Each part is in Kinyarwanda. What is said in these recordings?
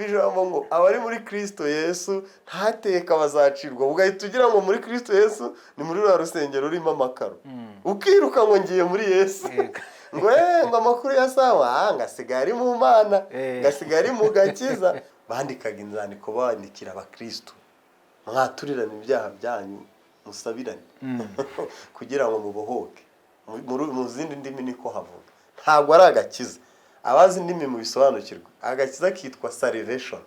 Ukumva ijambo ngo abari muri Kristo Yesu nta teka bazacirwa, ugahita ugira ngo muri Kristo Yesu ni muri ruriya rusengero rurimo amakaro, ukiruka ngo ngiye muri Yesu, ngo ngo amakuru ya sawa, ngasigaye ari mu Mana, ngasigaye ari mu gakiza. Bandikaga inzandiko bandikira abakristo: "Mwaturirane ibyaha byanyu, musabirane kugira ngo mubohoke." Mu zindi ndimi niko havuga, ntabwo ari agakiza. Abazi indimi mubisobanukirwe, agakiza kitwa salvation.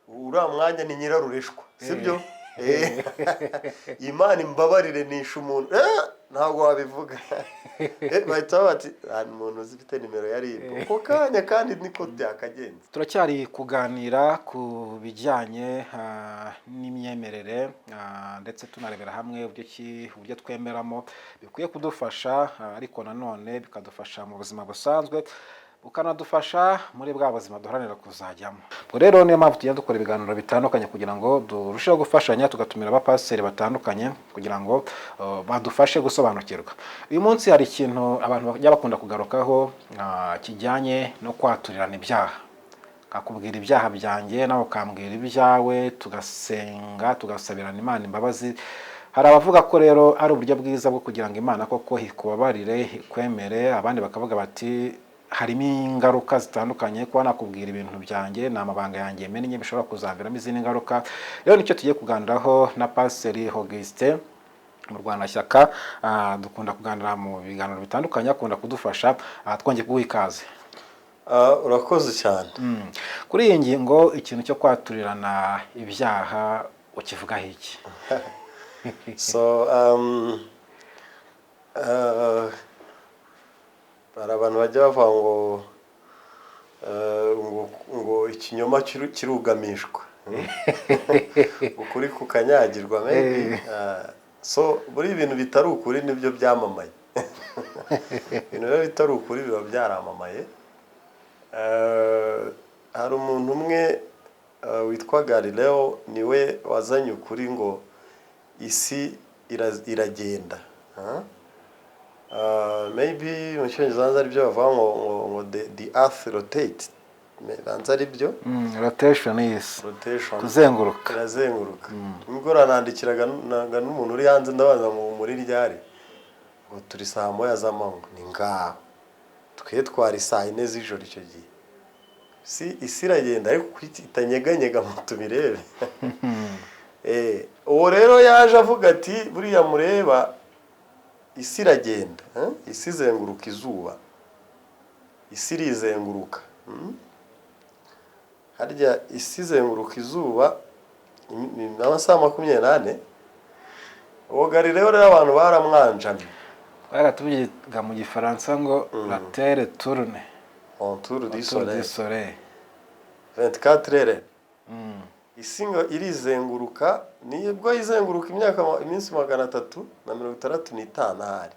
Uriya mwanya ni nyirarureshwa, sibyo? "Imana imbabarire, nishe umuntu," ntabwo wabivuga. Bahita bati: "Nta muntu uzi ufite nimero ya RIB ako kanya." Kandi niko byakagenze. Turacyari kuganira ku bijyanye n'imyemerere, ndetse tunarebera hamwe uburyo ki uburyo twemeramo bikwiye kudufasha, ariko nanone bikadufasha mu buzima busanzwe, bukanadufasha muri bwa buzima duharanira kuzajyamo. Ubwo rero niyo mpamvu tugenda dukora ibiganiro bitandukanye kugira ngo turusheho gufashanya, tugatumira abapasiteri batandukanye kugira ngo badufashe gusobanukirwa. Uyu munsi hari ikintu abantu bajya bakunda kugarukaho, kijyanye no kwaturirana ibyaha: nkakubwira ibyaha byanjye, nawe ukambwira ibyawe, tugasenga, tugasabirana Imana imbabazi. Hari abavuga ko rero ari uburyo bwiza bwo kugira ngo Imana koko ikubabarire, ikwemere. Abandi bakavuga bati harimo ingaruka zitandukanye, kuba nakubwira ibintu byanjye, ni amabanga yanjye mennye, bishobora kuzaviramo izindi ngaruka. Rero nicyo tugiye kuganiraho na Pasiteri Augustin mu Rwandashyaka. Dukunda kuganira mu biganiro bitandukanye, akunda kudufasha. Twongeye kuguha ikaze. Urakoze cyane. Kuri iyi ngingo, ikintu cyo kwaturirana ibyaha ukivugaho iki? So hari abantu bajya bavuga ngo ikinyoma kirugamishwa, ukuri kukanyagirwa maybe. So buri ibintu bitari ukuri nibyo byamamaye. Ibintu biba bitari ukuri biba byaramamaye. Hari umuntu umwe witwa Galileo, niwe wazanye ukuri ngo isi iragenda. Ah? Maybe mu Cyongereza ari byo bavuga ngo the earth rotate. Banza ari byo. Rotation y'isi. Rotation. Kuzenguruka. Irazenguruka. Nimugoroba nandikiraga n'umuntu uri hanze, ndabaza ngo muri ryari, ngo turi saa 1 z'amanywa. Ni ngaho twe twari saa 4 z'ijoro icyo gihe. Si isi iragenda, ariko kuki itanyeganyega ngo tubirebe? Uwo rero yaje avuga ati: "Buriya mureba isi iragenda, eh? Isi izenguruka izuba, isi irizenguruka." Harya isi izenguruka izuba ni amasaha 24. Uwo Galileo rero abantu baramwanjamye. Twajyaga tubiga mu Gifaransa ngo la terre tourne autour du autour du soleil soleil. 24 heures. Isi ngo irizenguruka, nibwo izenguruka imyaka iminsi 365 ahari.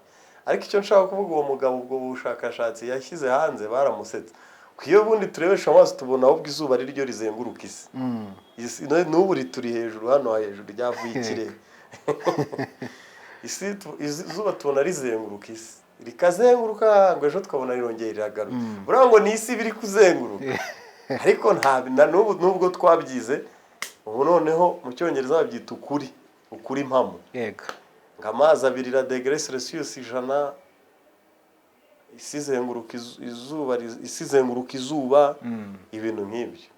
Ariko icyo nshaka kuvuga, uwo mugabo ubwo bushakashatsi yashyize hanze baramusetse. Ku iyo bundi turebesha amaso tubona ahubwo izuba ari ryo rizenguruka isi. Isi n'ubu rituri hejuru hano hejuru, ryavuye ikirere. Isi izuba tubona rizenguruka isi, rikazenguruka, ngo ejo tukabona rirongera riragaruka. Buriya ngo ni isi biri kuzenguruka, ariko nta na n'ubu nubwo twabyize. Ubu noneho mu Cyongereza babyita ukuri impamo. Ngo amazi abirira degré Celsius 100, isi izenguruka izuba, isi izenguruka izuba, ibintu nk'ibyo.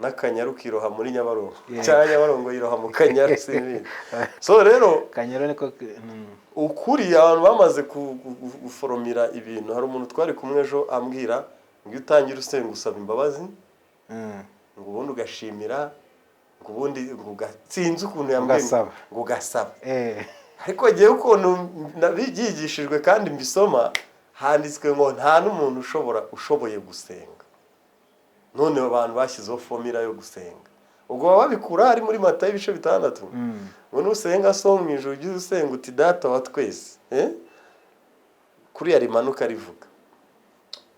N'Akanyaru kiroha muri Nyabarongo, cyangwa Nyabarongo yiroha mu Kanyaru, simbizi. So rero Kanyaru niko. Ukuri abantu bamaze guforomira ibintu. Hari umuntu twari kumwe ejo ambwira ngo iyo utangira usenga usaba imbabazi, ngo ubundi ugashimira, ngo ubundi ngo sinzi ukuntu yambwiye, Ugasaba. ngo ugasaba. Ariko ngewe ukuntu nabyigishijwe kandi mbisoma, handitswe ngo nta n'umuntu ushoboye gusenga. None abantu bashyizeho formula yo gusenga, ubwo baba babikura ari muri Matayo ibice 6, ngo nusenga so mu ijuru, ujye usenga uti: 'Data wa twese,' eh? Kuriya rimanuka rivuga.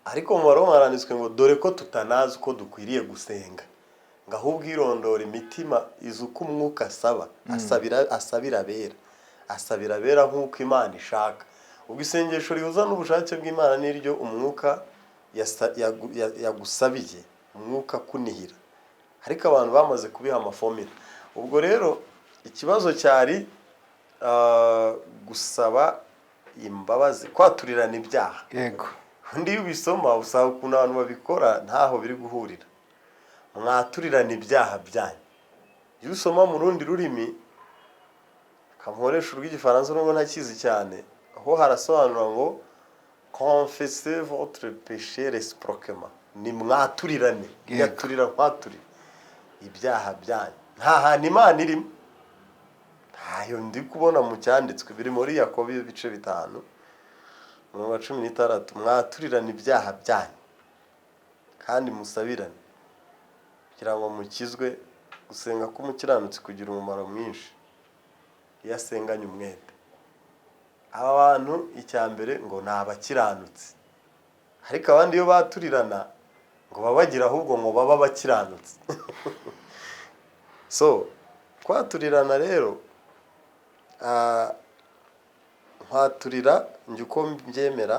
Ariko mu Baroma haranditswe ngo dore ko tutanazi uko dukwiriye gusenga, ngo ahubwo irondora imitima izi uko Umwuka asaba, asabira abera, asabira abera nk'uko Imana ishaka. Ubwo isengesho rihuza n'ubushake bw'Imana n'iryo Umwuka yagusabiye, Umwuka akunihira. Ariko abantu bamaze kubiha amaformula. Ubwo rero ikibazo cyari gusaba imbabazi, kwaturirana ibyaha. Undi iyo ubisoma usanga ukuntu abantu babikora ntaho biri guhurira. Mwaturirana ibyaha byanyu. Iyo usoma mu rundi rurimi, kamukoresha urw'igifaransa nubwo ntakizi cyane, aho harasobanura ngo "Confessez votre péché réciproquement", ni mwaturirane. Nyaturira, nkwaturire ibyaha byanyu. Nta hantu Imana irimo, ntayo ndi kubona mu cyanditswe. Biri muri Yakobo ibice 5, umurongo wa 16: "Mwaturirane ibyaha byanyu kandi musabirane kugira ngo mukizwe. Gusenga k'umukiranutsi kugira umumaro mwinshi iyo asenganye umwete." Aba bantu, icya mbere ngo ni abakiranutsi, ariko abandi iyo baturirana ngo baba bagira ahubwo ngo baba abakiranutsi. So kwaturirana rero, nkwaturira njye uko mbyemera,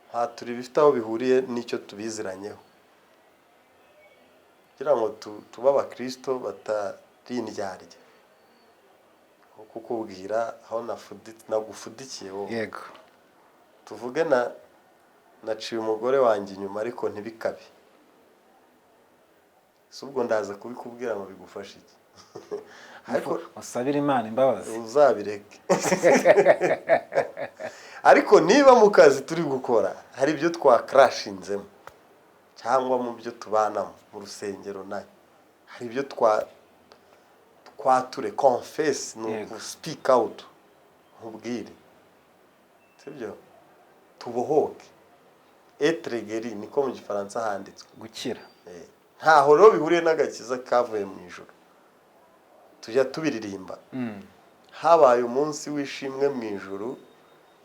nkwaturira ibifite aho bihuriye n'icyo tubiziranyeho, kugira ngo tube abakirisito batari indyarya, nko kukubwira aho nagufudikiye wowe. Tuvuge na naciye umugore wanjye inyuma, ariko ntibikabe. Si ubwo ndaza kubikubwira ngo bigufashe iki? Ariko Usabire Imana imbabazi. Uzabireke. Ariko niba mu kazi turi gukora hari ibyo twakarashinzemo, cyangwa mu byo tubanamo mu rusengero nayo hari ibyo twature, confess, ni uku speak out, nkubwire, sibyo? Tubohoke, être guéri, niko mu gifaransa handitswe. Gukira. Ntaho rero bihuriye n'agakiza kavuye mu ijuru. Tujya tubiririmba: "Habaye umunsi w'ishimwe mu ijuru,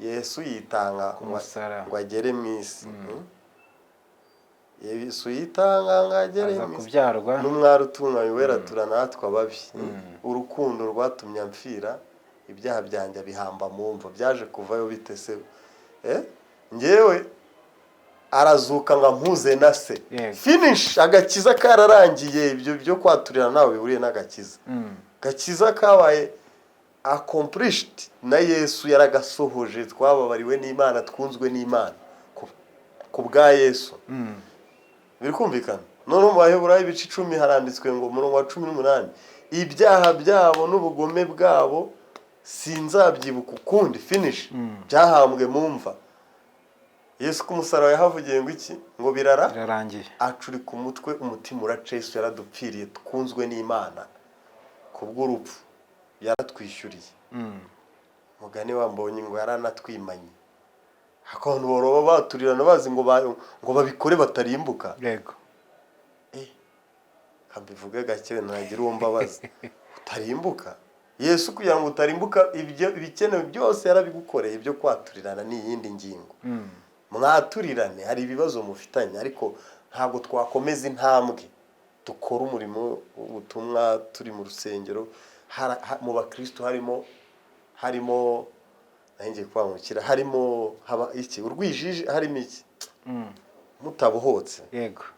Yesu yitanga Ku musaraba. ngo agere mu isi. Yesu yitanga ngo agere Aza mu isi kubyarwa n'umwari utunganye wera, tura natwe ababi. Urukundo rwatumye amfira, ibyaha byanjye bihamba mu mva." Byaje kuvayo bite se? Njyewe arazuka ngo ampuze na se. Finish, agakiza kararangiye. Ibyo byo kwaturira ntawe bihuriye n'agakiza. Gakiza kabaye accomplished na Yesu, yaragasohoje. Twababariwe n'Imana, twunzwe n'Imana ku bwa Yesu. Biri kumvikana? Noneho mu Baheburayo ibice 10 haranditswe ngo, umurongo wa 18: "Ibyaha byabo n'ubugome bwabo sinzabyibuka ukundi." Finish, byahambwe mu mva. Yesu ku musaraba yahavugiye ngo iki? Ngo birara Birarangiye. Acurika umutwe, umutima uraca. Yesu yaradupfiriye, twunzwe n'Imana kubw'urupfu, yaratwishyuriye. Mugani wambonye ngo yaranatwimanye. Abantu boroba baturirana bazi ngo ngo babikore batarimbuka. Kambivuge gake, ntagira uwo mbabaza. Utarimbuka, Yesu kugira ngo utarimbuka, ibyo ibikenewe byose yarabigukoreye. Ibyo kwaturirana ni iyindi ngingo. Mwaturirane, hari ibibazo mufitanye, ariko ntabwo twakomeza intambwe dukora umurimo w'ubutumwa turi mu rusengero mu bakristo harimo ngiye kuvuga, harimo haba iki, urwijiji, harimo iki, mutabohotse.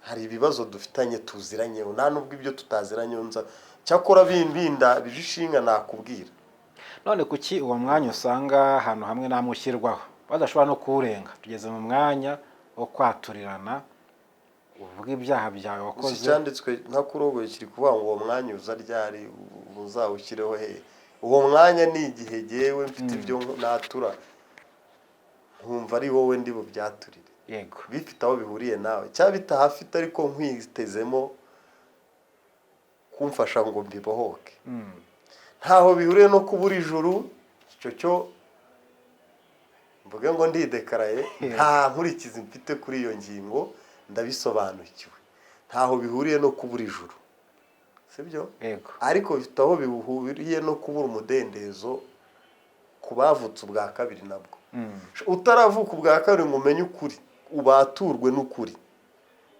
Hari ibibazo dufitanye tuziranyeho, nta nubwo ibyo tutaziranyeho nza cyakora bimbinda bije ishinga nakubwira. None kuki uwo mwanya usanga ahantu hamwe n'amwe ushyirwaho badashobora no kuwurenga? Tugeze mu mwanya wo kwaturirana, uvuga ibyaha byawe Gusa wakoze. Icyanditswe ntakurogoye kiri kuvuga ngo uwo mwanya uza ryari? Uzawushyireho he uwo mwanya? Ni igihe jyewe mfite ibyo natura, nkumva ari wowe ndi bubyaturire, bifite aho bihuriye nawe cyangwa bitahafite, ariko nkwitezemo kumfasha ngo mbibohoke. Ntaho bihuriye no kubura ijuru. Icyo cyo mvuge ngo ndidekaraye, nta nkurikizi mfite kuri iyo ngingo, ndabisobanukiwe. Ntaho bihuriye no kubura ijuru, sibyo? Yego. Ariko bifite aho bihuriye no kubura umudendezo ku bavutse ubwa kabiri nabwo. Utaravuka ubwa kabiri ngo umenye ukuri, ubaturwe n'ukuri,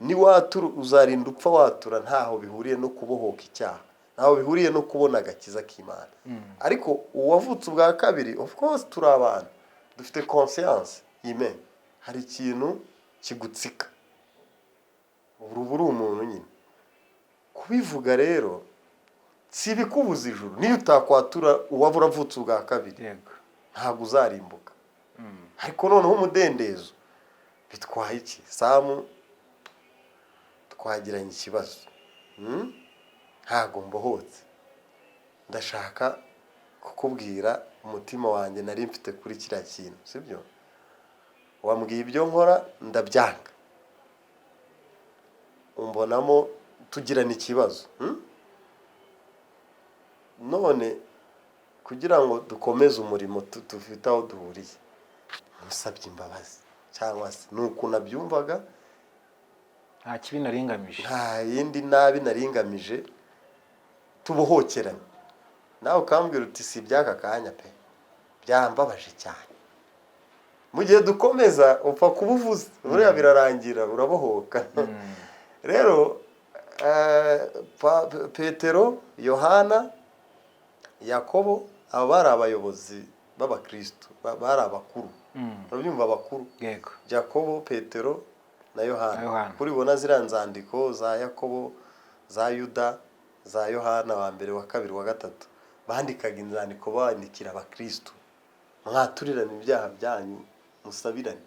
niwatura uzarinda upfa watura. Ntaho bihuriye no kubohoka icyaha, ntaho bihuriye no kubona agakiza k'Imana. Ariko uwavutse ubwa kabiri, of course turi abantu dufite conscience ime, hari ikintu kigutsika, ubu uri umuntu nyine. Kubura ijuru, Kubivuga rero si ibikubuza ijuru. Niyo utakwatura, uwaba uravutse ubwa kabiri, ntabwo uzarimbuka. Ariko noneho umudendezo bitwaye iki? Samu, twagiranye ikibazo. Ntabwo mbohotse. Ndashaka kukubwira umutima wanjye nari mfite kuri kiriya kintu, sibyo? Wambwiye ibyo nkora ndabyanga, umbonamo tugirana ikibazo. None kugira ngo dukomeze umurimo dufite aho duhuriye, musabye imbabazi, cyangwa se ni ukuntu nabyumvaga. Nta kibi nari ngamije. Nta yindi nabi nari ngamije, tubohokerane. Nawe ukambwira uti: "Si iby'aka kanya pe, byambabaje cyane." Mu gihe dukomeza, upfa kuba uvuze, buriya birarangira, urabohoka. Rero Petero, Yohana, Yakobo, abo bari abayobozi b'abakristo, bari abakuru. Urabyumva, abakuru. Yego. Yakobo, Petero na Yohana. Na Yohana. Kuri ubona ziriya nzandiko za Yakobo, za Yuda, za Yohana wa mbere, wa kabiri, wa gatatu, bandikaga inzandiko bandikira abakristo: mwaturirane ibyaha byanyu, musabirane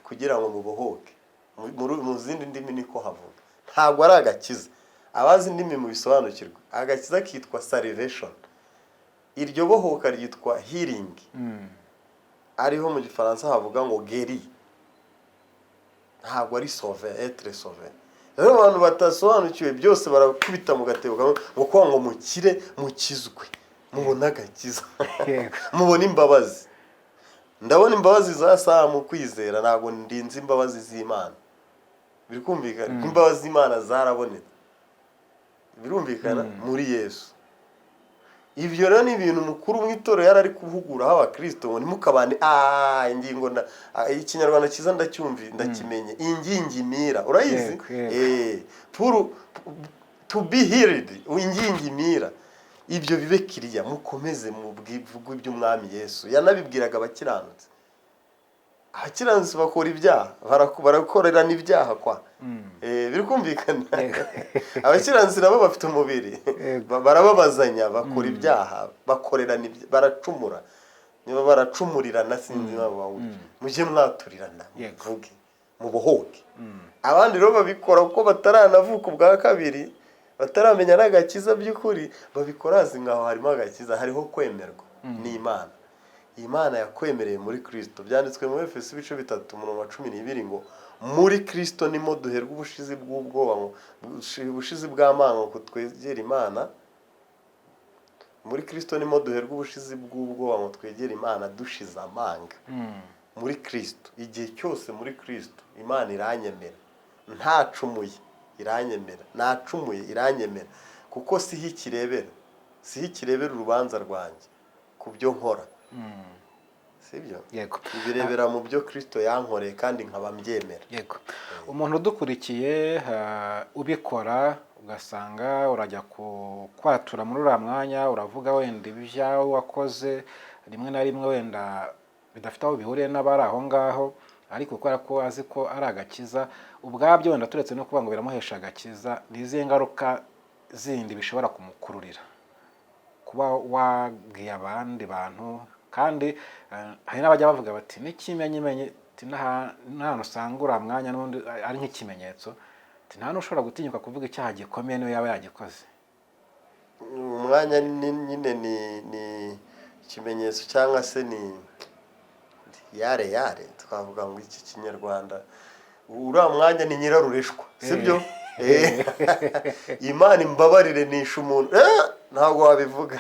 kugira ngo mubohoke. Mu zindi ndimi niko havuga. Ntabwo ari agakiza. Abazi indimi mubisobanukirwe, agakiza kitwa salvation, iryo bohoka ryitwa healing, ariho mu Gifaransa havuga ngo guéri. Ntabwo ari sauvé, être sauvé. Rero abantu batasobanukiwe byose barakubita mu gatebo kamwe, ngo kuba ngo mukire, mukizwe, mubone agakiza, mubone imbabazi. Ndabona imbabazi za Samu kwizera, ntabwo ndinze imbabazi z'Imana. Biri kumvikana ko imbabazi z'Imana zarabonetse, birumvikana, muri Yesu. Ibyo rero ni ibintu umukuru mu itorero yari ari guhuguraho abakristo ngo ntimukabane. Ingingo Ikinyarwanda cyiza ndacyumvi, ndakimenye: ingingimira, urayizi? Yego. Pour to be healed, ingingimira. Ibyo bibe kiriya, mukomeze mubwivuge iby'Umwami Yesu. Yanabibwiraga abakiranutsi. Abakiranutsi bakora ibyaha, barakorerana ibyaha kwa biri kumvikana. Abakiranutsi nabo bafite umubiri. Barababazanya, bakora ibyaha, bakorerana baracumura, niba baracumurirana, sinzi impamvu bawurya. Mujye mwaturirana, muvuge, mubohoke. Abandi rero babikora kuko bataranavuka ubwa kabiri, bataramenya n'agakiza by'ukuri. Babikora bazi nkaho harimo agakiza, hariho kwemerwa n'Imana. Imana yakwemereye muri Kirisito. Byanditswe muri Efeso ibice 3, umurongo wa 12, ngo muri Kirisito nimo duherwa ubushizi bw'ubwoba, ngo ubushizi bw'amanga ngo twegere Imana. Muri Kirisito nimo duherwa ubushizi bw'ubwoba ngo twegere Imana dushize amanga. Muri Kirisito, igihe cyose muri Kirisito, Imana iranyemera. Ntacumuye iranyemera, nacumuye iranyemera, kuko siho ikirebera, siho ikirebera urubanza rwanjye ku byo nkora, sibyo? Yego. Ibirebera mu byo Kirisito yankoreye, kandi nkaba mbyemera. Yego. Umuntu udukurikiye, ubikora, ugasanga urajya kwatura muri uriya mwanya, uravuga wenda ibyawe wakoze, rimwe na rimwe wenda bidafite aho bihuriye n'abari aho ngaho, ariko kubera ko azi ko ari agakiza, ubwabyo wenda turetse no kuvuga ngo biramuhesha agakiza, ni izihe ngaruka zindi bishobora kumukururira kuba wabwiye abandi bantu? Kandi hari n'abajya bavuga bati n'ikimenyimenyi, ati n'ahantu usanga uriya mwanya n'ubundi ari nk'ikimenyetso, ati nta n'ushobora gutinyuka kuvuga icyaha gikomeye niyo yaba yagikoze. Umwanya nyine ni ikimenyetso, cyangwa se ni yare yare, twavuga ngo iki Kinyarwanda, uriya mwanya ni nyirarureshwa, sibyo? Imana imbabarire, nishe umuntu. Ntabwo wabivuga.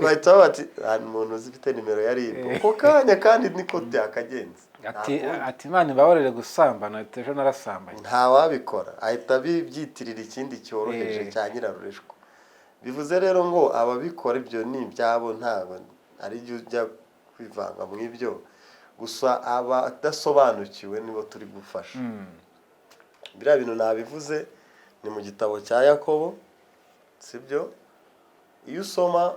Bahita bati: "Nta muntu uzi ufite nimero ya RIB ako kanya." Kandi niko byakagenze. Ati Nta kundi. Ati: "Imana imbabarire gusambana," ati: "Ejo narasambanye." Nta wabikora, ahita abibyitirira ikindi cyoroheje cya nyirarureshwa. Bivuze rero ngo ababikora ibyo ni ibyabo, ntabwo ari byo ujya kwivanga mu ibyo. Gusa abadasobanukiwe nibo turi gufasha. Biriya bintu nabivuze ni mu gitabo cya Yakobo, sibyo? Iyo usoma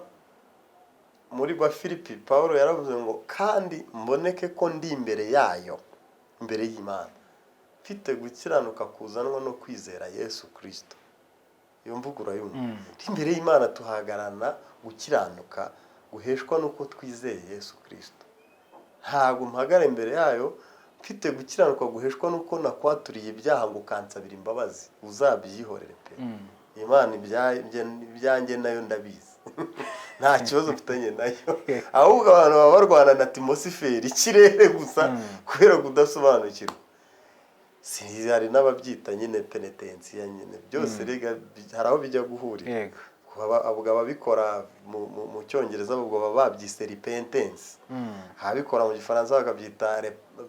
muri Bafilipi, Paul yaravuze ngo: "Kandi mboneke ko ndi imbere yayo, imbere y'Imana, mfite gukiranuka kuzanwa no kwizera Yesu Kirisito." Iyo mvugo urayumva? Imbere y'Imana tuhagararana gukiranuka guheshwa n'uko twizeye Yesu Kirisito. Ntabwo mpagara imbere yayo mfite gukiranuka guheshwa n'uko nakwaturiye ibyaha ngo ukansabira imbabazi. Uzabyihorere pe. Imana ibyanjye nayo ndabizi, nta kibazo mfitanye nayo. Ahubwo abantu baba barwana na atmosphere, ikirere gusa, kubera kudasobanukirwa. Si hari n'ababyita nyine penetensiya nyine, byose rega hari aho bijya guhurira. Ubwo ababikora mu Cyongereza ubwo baba babyise repentance, ababikora mu Gifaransa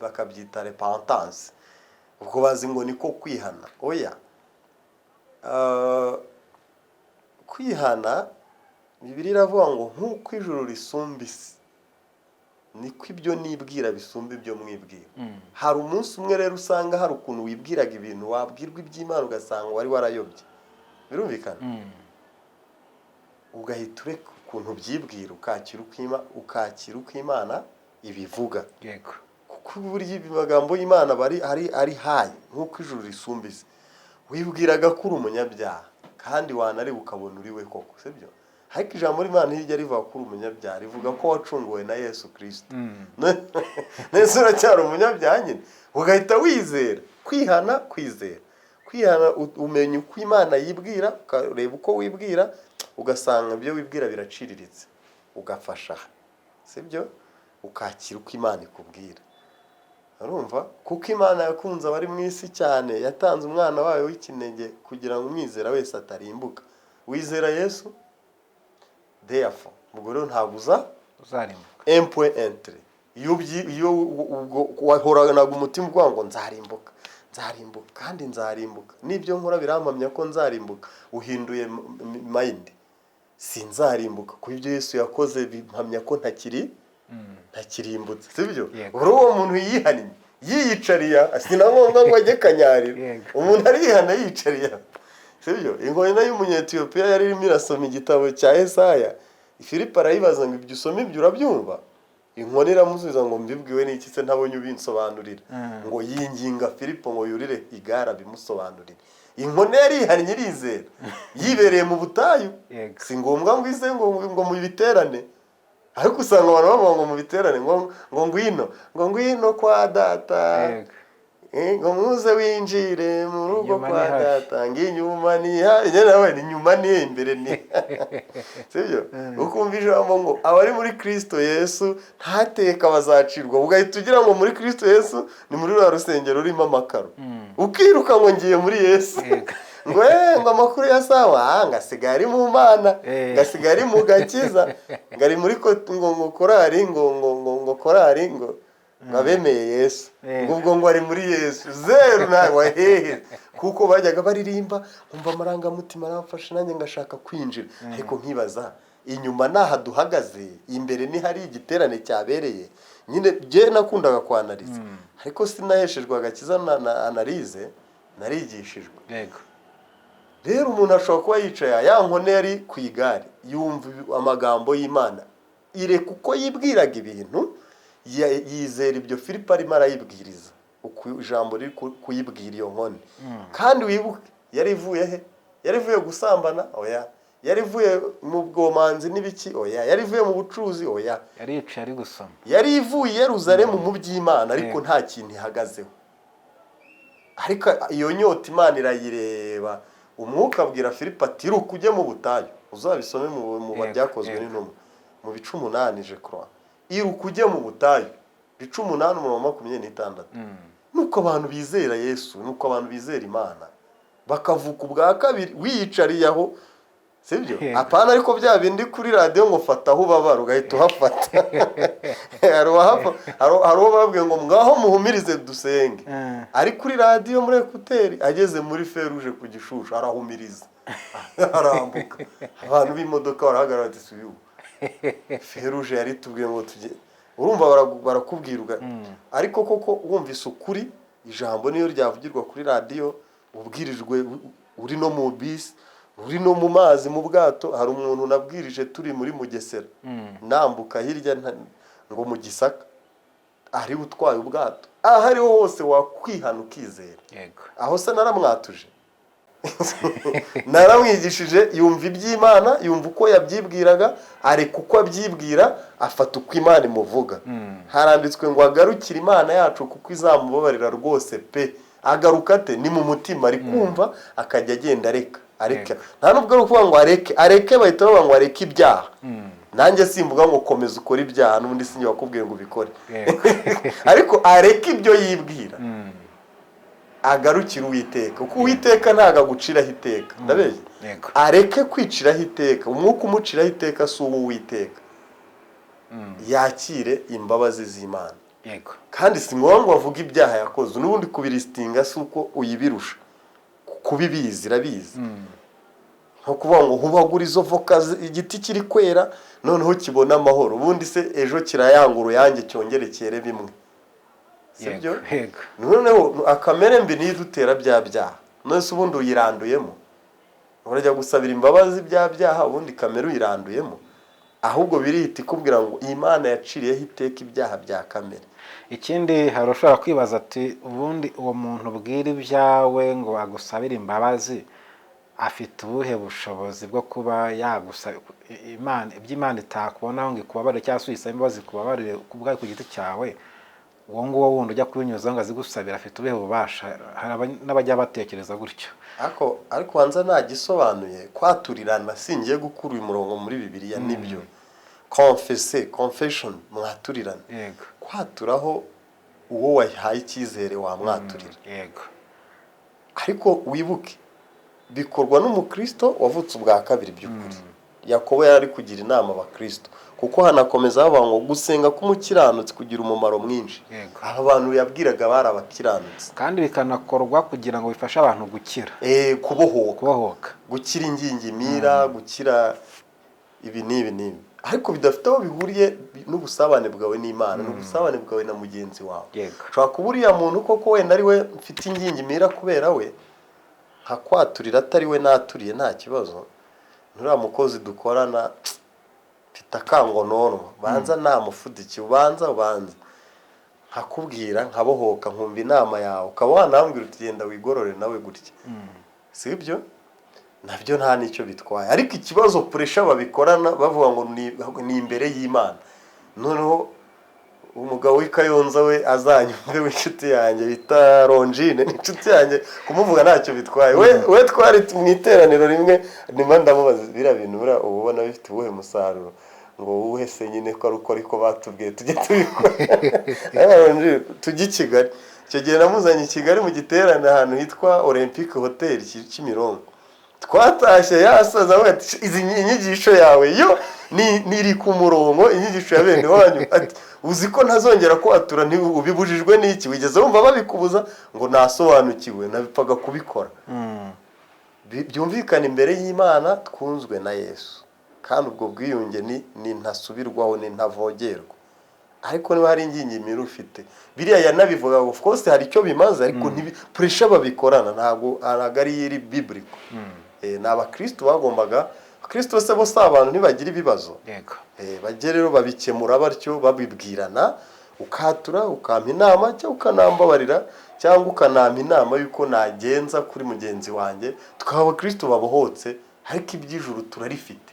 bakabyita repentance. Ubwo bazi ngo niko kwihana. Oya. Kwihana, Bibiliya iravuga ngo nk'uko ijuru risumba isi, niko ibyo nibwira bisumba ibyo mwibwira. Hari umunsi umwe rero usanga hari ukuntu wibwiraga ibintu, wabwirwa iby'Imana ugasanga wari warayobye. Birumvikana? Ugahita ureka ukuntu ubyibwira, ukakira uko Imana ibivuga. Kuko burya amagambo y'Imana aba ari high nk'uko ijuru risumba isi. Wibwiraga ko uri umunyabyaha, kandi wanareba ukabona uri we koko, sibyo? Ariko ijambo ry'Imana ntirijya rivuga ko uri umunyabyaha, rivuga ko wacunguwe na Yesu Kirisito. Nese uracyari umunyabyaha nyine, ugahita wizera. Kwihana, kwizera, kwihana, umenya uko Imana yibwira, ukareba uko wibwira, ugasanga ibyo wibwira biraciriritse, ugafasha, sibyo? Ukakira uko Imana ikubwira. Urumva? Kuko Imana yakunze abari mu isi cyane, yatanze umwana wayo w'ikinege kugira ngo umwizera wese atarimbuka. Wizera Yesu, therefore ubwo rero ntabwo uza Uzarimbuka. Un point un trait. Iyo ubwo wahoranaga umutima uvuga ngo nzarimbuka, nzarimbuka, kandi nzarimbuka, n'ibyo nkora birampamya ko nzarimbuka, uhinduye mind. Sinzarimbuka kuko ibyo Yesu yakoze bimpamya ko ntakirimbutse, sibyo? Yego. Uri uwo muntu yihannye yiyicariye, si na ngombwa ngo ajye kanyarira. Umuntu arihana yiyicariye, sibyo? Inkoni y'Umunyetiyopiya yari irimo irasoma igitabo cya Esaya. Filipo arayibaza ngo: "Ibyo usoma, ibyo urabyumva?" Inkoni iramusubiza ngo: "Mbibwiwe n'iki se ntabonye ubinsobanurira?" Ngo yinginga Filipo ngo yurire igare abimusobanurire. Inkoni yarihannye, irizera, yibereye mu butayu. Si ngombwa ngo ize ngo mu biterane, ariko usanga abantu bavuga ngo mu biterane ngo ngwino, ngo ngwino kwa data. Ngo muze winjire mu rugo Inyuma kwa ni hafi. data, ngo inyuma ni hafi. Njye nawe ni inyuma ni imbere ni sibyo? Ukumva ijambo ngo abari muri Kristo Yesu ntateka bazacirwa, ugahita ugira ngo muri Kristo Yesu ni muri ruriya rusengero rurimo amakaro, ukiruka ngo ngiye muri Yesu. Ngo ngo amakuru ya sawa, ngo asigaye ari mu Mana, ngo asigaye ari mu gakiza, ngo ari muri ngo korari, ngo korari, ngo abemeye Yesu, ngo ubwo ngo ari muri Yesu. Zeru, ntabwo hehe, kuko bajyaga baririmba nkumva amarangamutima aramfashe, nanjye ngashaka kwinjira, ariko nkibaza inyuma n'aha duhagaze, imbere ni hari igiterane cyabereye nyine. Bye nakundaga kwanariza, ariko sinaheshejwe agakiza na analyse, narigishijwe. Rero umuntu ashobora kuba yicaye, ya nkone yari ku igare, yumva amagambo y'Imana, ireka uko yibwiraga ibintu, yizera ibyo Filipo arimo arayibwiriza, uko ijambo riri kuyibwira iyo nkone. Kandi wibuke, yari ivuye he? Yari ivuye gusambana? Oya. Yari ivuye mu bwomanzi n'ibiki? Oya. Yari ivuye mu bucuruzi? Oya. Yari yicaye ari gusoma. Yari ivuye i Yeruzalemu mu by'Imana, ariko nta kintu ihagazeho. Ariko iyo nyota Imana irayireba, Umwuka abwira Filipo ati: "Ruka ujye mu butayu." Uzabisome mu Byakozwe n'Intumwa mu bice 8, je crois. Iruka ujye mu butayu, bice 8, umurongo wa 26. Nuko abantu bizera Yesu, nuko abantu bizera Imana bakavuka ubwa kabiri wiyicariye aho, sibyo? Yego. Apana, ariko bya bindi kuri radiyo ngo fata aho ubabara, ugahita uhafata. Hari uwo babwiye ngo ngaho muhumirize dusenge, ari kuri radiyo muri écouteurs, ageze muri feruje ku Gishushu arahumiriza, arambuka. Abantu b'imodoka barahagarara bati: "Si uyu feruje yari tubwiye ngo tujye?" Urumva barakubwira ariko koko wumvise ukuri, ijambo niyo ryavugirwa kuri radiyo, ubwirijwe uri no mu bisi, uri no mu mazi, mu bwato. Hari umuntu nabwirije turi muri Mugesera, nambuka hirya ngo mu Gisaka, ariwe utwaye ubwato. Aho ariho hose wakwihana ukizera. Aho se naramwatuje? Naramwigishije, yumva iby'Imana, yumva uko yabyibwiraga, areka uko abyibwira, afata uko Imana imuvuga. Haranditswe ngo agarukire Imana yacu kuko izamubabarira rwose pe. Agaruka ate? Ni mu mutima, ari kumva, akajya agenda areka, areka. Nta nubwo ari ukuvuga ngo areke, areke, bahita bavuga ngo areke ibyaha. Nanjye simvuga ngo komeza ukore ibyaha, n'ubundi sinjye wakubwiye ngo ubikore, ariko areke ibyo yibwira, agarukire Uwiteka, kuko Uwiteka ntabwo aguciraho iteka. Ndabeshya? Yego. Areke kwiciraho iteka. Umwuka umuciraho iteka si uw'Uwiteka. Yakire imbabazi z'Imana. Kandi si ngombwa ngo avuge ibyaha yakoze. N'ubundi kubilistinga si uko uyibirusha kubibizi, irabizi. Nko kuvuga ngo hubagura izo voka, igiti kiri kwera, noneho kibona amahoro. Ubundi se ejo kirayanga uruyange, cyongere cyere bimwe, sibyo? Yego. Noneho akamere mbi niyo idutera bya byaha. None se ubundi uyiranduyemo, urajya gusabira imbabazi bya byaha, ubundi kamere uyiranduyemo? Ahubwo birihita ikubwira ngo Imana yaciriyeho iteka ibyaha bya kamere. Ikindi, hari ushobora kwibaza ati: "Ubundi uwo muntu ubwira ibyawe ngo agusabire imbabazi afite ubuhe bushobozi bwo kuba yagusaba Imana ibyo Imana itakubonaho ngo ikubabarire, cyangwa se uyisaba imbabazi ikubabarire ku bwawe ku giti cyawe? Uwo nguwo wundi ujya kubinyuzaho ngo azigusabire afite ubuhe bubasha?" Hari n'abajya batekereza gutyo. Ariko wanza nagisobanuye kwaturirana, singiye gukura uyu murongo muri Bibiliya, nibyo, confesse, confession, mwaturirana. Kwaturaho uwo wahaye icyizere wamwaturira. Ariko wibuke, bikorwa n'umukristo wavutse ubwa kabiri by'ukuri. Yakobo yari ari kugira inama abakristo, kuko hanakomeza bavuga ngo gusenga k'umukiranutsi kugira umumaro mwinshi. Aba bantu yabwiraga bari abakiranutsi. Kandi bikanakorwa kugira ngo bifashe abantu gukira. Kubohoka. Kubohoka. Gukira ingingimira, gukira ibi n'ibi n'ibi, ariko bidafite aho bihuriye n'ubusabane bwawe n'Imana, n'ubusabane bwawe na mugenzi wawe. Ushobora kuba uriya muntu koko wenda ari we mfite ingingimira, kubera we nkakwaturira, atari we naturiye nta kibazo. Nturiya mukozi dukorana mfite akangononwa, banza namufudikiye, ubanza ubanza nkakubwira, nkabohoka, nkumva inama yawe, ukaba wanambwira uti: "Genda wigorore nawe gutya." Si ibyo nabyo nta n'icyo bitwaye. Ariko ikibazo, pressure babikorana bavuga ngo ni imbere y'Imana. Noneho umugabo w'i Kayonza we azanyumve, w'inshuti yanjye bita Ronjine, ni inshuti yanjye, kumuvuga ntacyo bitwaye. We twari mu iteraniro rimwe, nyuma ndamubaza: "Biriya bintu buriya uba ubona bifite uwuhe musaruro?" Ngo: "Uwuhe se nyine, ko ari uko ariko batubwiye tujye tubikora." Ronjine, tujye i Kigali. Icyo gihe namuzanye i Kigali mu giterane ahantu hitwa Olympic Hotel Kimironko. Twatashye yasaza, avuga ati: "Izi inyigisho yawe yo niri ku murongo, inyigisho ya bene wanyu." Ati: "Uzi ko ntazongera kwatura? Ubibujijwe n'iki? Wigeze wumva babikubuza?" Ngo nasobanukiwe, nabipfaga kubikora. Byumvikana imbere y'Imana twunzwe na Yesu, kandi ubwo bwiyunge ni ntasubirwaho, ni ntavogerwa. Ariko niba hari ingingimira ufite, biriya yanabivuga, of course hari icyo bimaze, ariko pressure babikorana ntabwo ari iri biblical. Ni abakristo bagombaga, abakristo se bo si abantu, ntibagira ibibazo? Yego. Bajye rero babikemura batyo, babibwirana, ukatura, ukampa inama, cyangwa ukanambabarira, cyangwa ukanampa inama y'uko nagenza kuri mugenzi wanjye, tukaba abakristo babohotse. Ariko iby'ijuru turarifite.